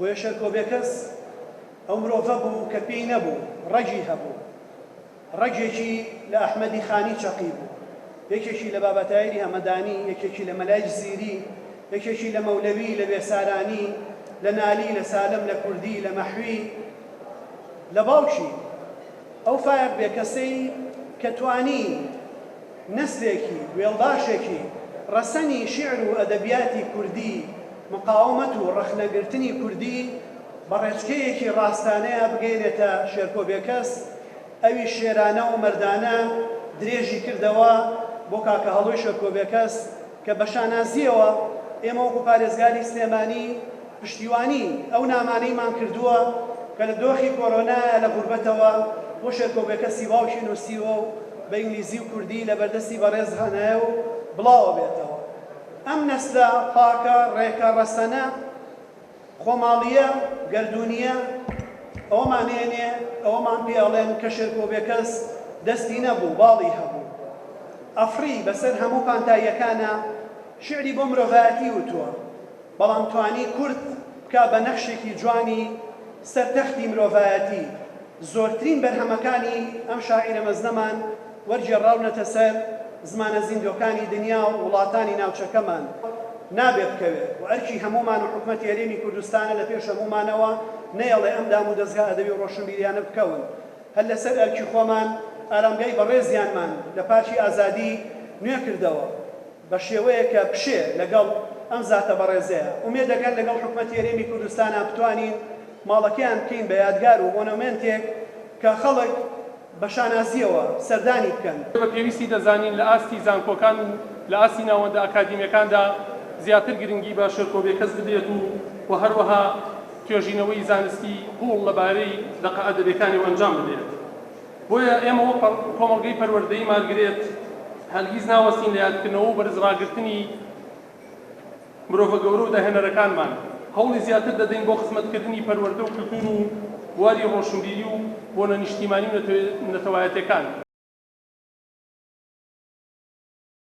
بۆیە شێرکۆ بێکەس ئەو مرۆڤە بوو کە پێی نەبوو، ڕەگی هەبوو. ڕەگێکی لە ئەحمەدی خانی چەقیبوو، یەکێکی لە باباتاهیری هەمەدانی، یەکێکی لە مەلای جزیری، یەکێکی لە مەولەوی، لە بێسارانی، لە نالی، لە سالم، لە کوردی، لە مەحوی، لە باوکی. ئەو فایەق بێکەسەی کە توانی نەسلێکی، وێڵداشێکی ڕەسەنی شیعر و ئەدەبیاتی کوردی، مقاومەت و ڕەخنەگرتنی کوردی بە ڕێچکەیەکی ڕاستانەیا بگەیەنێتە شێرکۆ بێکەس، ئەویش شێرانە و مەردانە درێژی کردەوە بۆ کاکە هەڵۆی شێرکۆ بێکەس کە بە شانازییەوە ئێمە وەکو پارێزگاری سلێمانی پشتیوانی ئەو نامانەیمان کردووە کە لە دۆخی کۆرۆنایە لە غوربەتەوە بۆ شێرکۆ بێکەسی باوکی نووسیوە و بە ئینگلیزی و کوردی لە بەردەستی بەڕێز هانایە و بڵاوە بێتەوە. ئەم نەسلە پاکە، ڕێکە، ڕەسەنە، خۆماڵییە، گەردوونییە، ئەوەمان هێنێ، ئەوەمان پێ ئەڵێن کە شێرکۆ بێکەس دەستی نەبوو، باڵی هەبوو. ئەفڕی بەسەر هەموو پانتاییەکانا، شیعری بۆ مرۆڤایەتی وتووە. بەڵام توانی کورد بکا بە نەخشێکی جوانی سەر تەختی مرۆڤایەتی، زۆرترین بەرهەمەکانی ئەم شاعیرە مەزنەمان وەرگێڕاونەتە سەر زمانە زیندوەکانی دنیا و وڵاتانی ناوچەکەمان، نابێ بکەوێ و ئەرکی هەموومان و حکومەتی هەرێمی کوردستانە لە پێش هەموومانەوە نەیەڵێ ئەم دام و دەزگا ئەدەبی و ڕۆشنبیریانە بکەون. هەر لەسەر ئەرکی خۆمان ئارامگای بەڕێزیانمان لە پارکی ئازادی نوێ کردەوە. بە شێوەیەک کە بشێ لەگەڵ ئەم زاتە بەڕێزەیا، ئومێد دەکەن لەگەڵ حکومەتی هەرێمی کوردستانا بتوانین ماڵەکەیان بکەین بە یادگار و مۆنۆمێنتێک کە خەڵک بە شانازییەوە سەردانی بکەن. بە پێویستی دەزانین لە ئاستی زانکۆکان و لە ئاستی ناوەندە ئەکادیمیەکاندا زیاتر گرنگی بە شێرکۆ بێکەس بدرێت و و هەروەها توێژینەوەی زانستی قووڵ لەبارەی دەقە ئەدەبیەکانیەوە ئەنجام بدرێت. بۆیە ئێمە وەک کۆمەڵگەی پەروەردەیی مارگرێت هەرگیز ناوەستین لە یادکردنەوە و بەرزڕاگرتنی مرۆڤە گەورە و داهێنەرەکانمان، هەوڵی زیاتر دەدەین بۆ خزمەتکردنی پەروەردە و کلتور و بواری ڕۆشنبیری و بۆنە نیشتیمانی و نەتەوایەتیەکان.